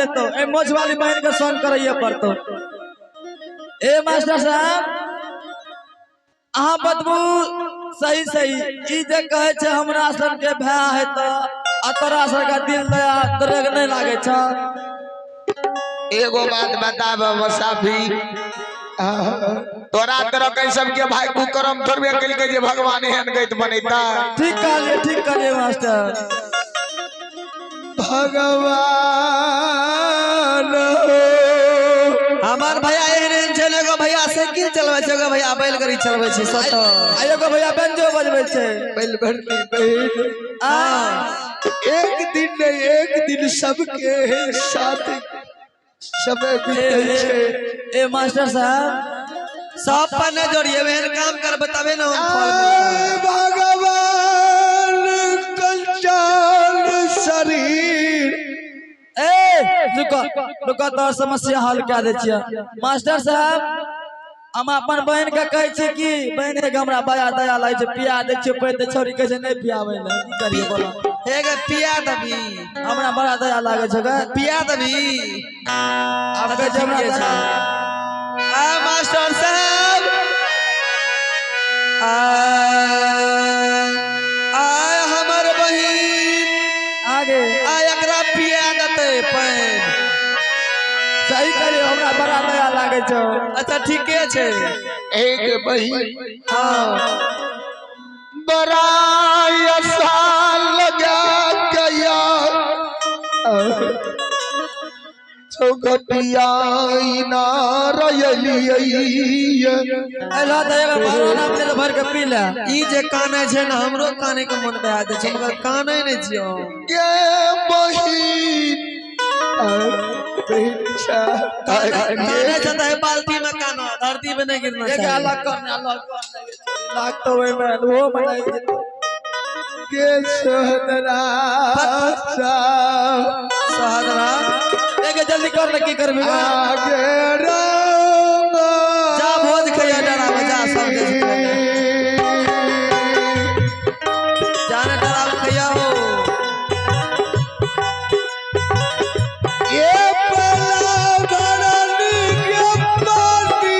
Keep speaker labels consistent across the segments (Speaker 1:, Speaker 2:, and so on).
Speaker 1: जेतो ए मोछ वाली बहन के संग करैये पड़तो। ए मास्टर साहब अहाँ बतबू सही सही ई जे कहे छै हमरा सन के भाय है त आ तोरा सन के दिल दया तोरे के नहीं लागे छ।
Speaker 2: एगो बात बताब मुसाफिर, तोरा तरह के सबके भाई कुकर्म थोड़बे केलकै जे भगवान एहन गैत बनेता।
Speaker 1: ठीक कहलिए, ठीक कहलिए मास्टर।
Speaker 2: भगवान
Speaker 3: हमार भैया एहन छै, एगो भैया साइकिल चलबै छै, एगो भैया बैलगाड़ी चलबै छै, सत
Speaker 1: आ एगो भैया बेंजो बजबै छै।
Speaker 2: बैल भरती बहन
Speaker 1: आ
Speaker 2: एक दिन नहीं एक दिन सबके साथ समय बीतै छै।
Speaker 1: ए मास्टर साहब
Speaker 3: सब पर नहीं जोड़िए, एहन काम करबै तबे ने हम फल मिलतै।
Speaker 2: भगवान कंचन शरीर।
Speaker 1: ए रुको रुको, तोहर समस्या हल कए दै छियै। मास्टर साहब हम अपन बहन के कहै छियै कि बहन के हमरा बड़ा दया लागै छै, पिया दै छियै पानि तऽ छौड़ी कहै छै नहीं पियाबै लए, की करियै बोलो?
Speaker 3: हे गे पिया देबी,
Speaker 1: हमरा बड़ा दया लागै छै गे।
Speaker 3: पिया देबी।
Speaker 1: आब कहै छै हमरा दया।
Speaker 3: आ मास्टर साहब आ आ हमर बहिन
Speaker 1: आगे
Speaker 3: आ एकरा पिया देतै पानि।
Speaker 1: सही करियो, हमरा बड़ा दया लागै छै।
Speaker 3: अच्छा ठीके छै।
Speaker 2: एक बहिन
Speaker 3: हाँ
Speaker 2: बड़ा आशा लगा गया चौखटिया इनार अयलियै।
Speaker 1: एला तऽ एगो भगवान अपने से भरि के पी ले।
Speaker 3: ई जे कानै छै ने हमरो कानै के मन भए जाइ छै, मगर कानै नहि छियै हम।
Speaker 2: गे बहिन
Speaker 3: कानै छै तऽ बाल्टी में कानो, धरती में नहीं गिरना
Speaker 1: एक
Speaker 3: चाहिए।
Speaker 1: अलग करने अलग करने लागतो ओहिमे ओहो बनाइ जेतौ।
Speaker 2: के सोहदरा
Speaker 3: सहदरा
Speaker 1: एक जल्दी कर ले, की करबी?
Speaker 2: आगे राम
Speaker 3: जा भोज खैया डरा में जा, सब के जाने डरा में खैया हो।
Speaker 2: ये पला भरन के पानी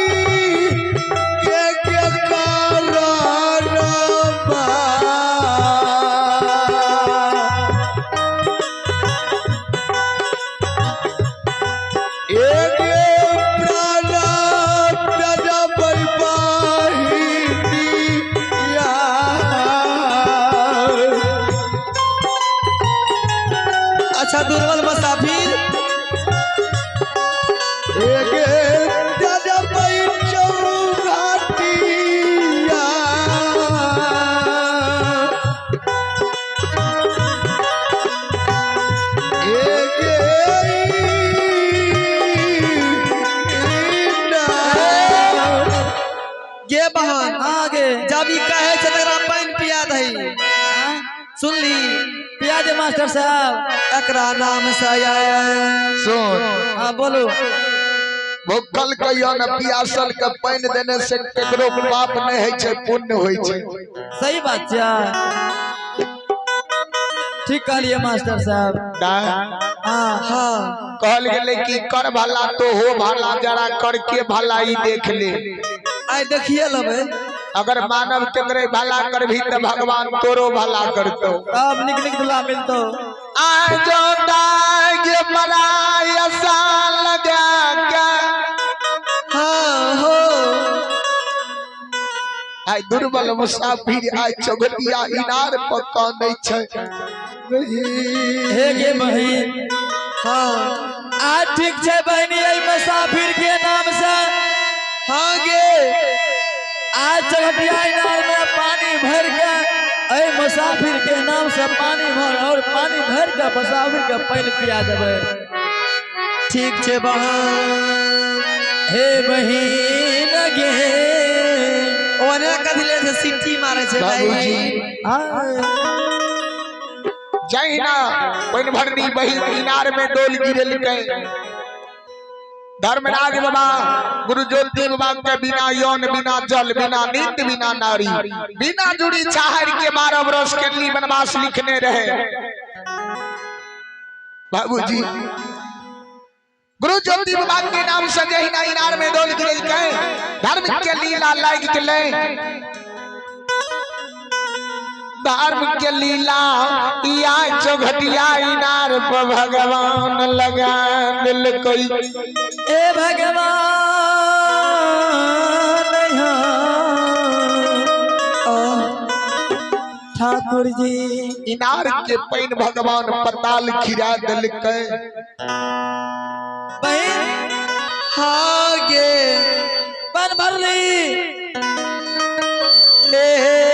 Speaker 2: के के कारण बा। एक प्राण तजबै बहिनिया।
Speaker 3: अच्छा दुर्बल मुसाफिर
Speaker 2: एक तजबै चौघाटिया। एक
Speaker 3: गे बहन
Speaker 1: आगे
Speaker 3: जब ई कहे छै तकरा पानि पिया दही। सुनली?
Speaker 1: पिया दे मास्टर साहब।
Speaker 3: एकरा नाम से
Speaker 2: सुन
Speaker 1: हाँ बोलू।
Speaker 2: भूखल के या न पियासल के पानि देने से केकरो पाप नहीं होइ छै, पुण्य होइ छै।
Speaker 1: सही बात छै, ठीक कहलिए मास्टर साहब। हाँ
Speaker 3: हाँ
Speaker 2: कहल गेलै कि कर भला तो हो भला, जरा करके भला ई देख ले।
Speaker 3: आइ देखिए लेबै।
Speaker 2: अगर मानव केकरे भला करभी तो भगवान तोरो भला करतो।
Speaker 1: तब निक निक दुला मिलतो।
Speaker 2: आय जो दाग मराय आशा लगा के
Speaker 3: हाँ हो
Speaker 2: आय दुर्बल मुसाफिर आय चौघटिया इनार पर कानै छै।
Speaker 1: हे गे बहिन
Speaker 3: हाँ
Speaker 1: आ ठीक छै बहिनी, एहि मुसाफिर के नाम से
Speaker 3: हाँ गे
Speaker 1: आज चौघटिया इनार में पानी भर के एहि मुसाफिर के नाम से पानी भर और पानी भर के मुसाफिर के पानि पिया देबै।
Speaker 3: ठीक छै बहन।
Speaker 1: हे बहिन गे
Speaker 3: ओने कथी ले छै सीटी मारे छै
Speaker 2: बाबूजी।
Speaker 1: हाँ
Speaker 2: जहिना पानि भरनी बहिन इनार में डोल गिरेलकै, धर्मराज बाबा गुरु ज्योति बाबा के बिना यौन बिना जल बिना नींद बिना नारी बिना जुड़ी छाहर के 12 बरस के लिए वनवास लिखने रहे। बाबूजी ज्योति बाबा के नाम से जहिना इनार में डोल गिरलकै, धर्म के लीला लाग गेलै। धर्म के लीला या चौघटिया इनार पर भगवान लगा दिलकै।
Speaker 1: ए भगवान ठाकुर जी,
Speaker 2: इनार के पैन भगवान पताल खिरा दिलकै।
Speaker 1: बहन
Speaker 3: हाँ गे
Speaker 1: बन भरली।
Speaker 3: ए।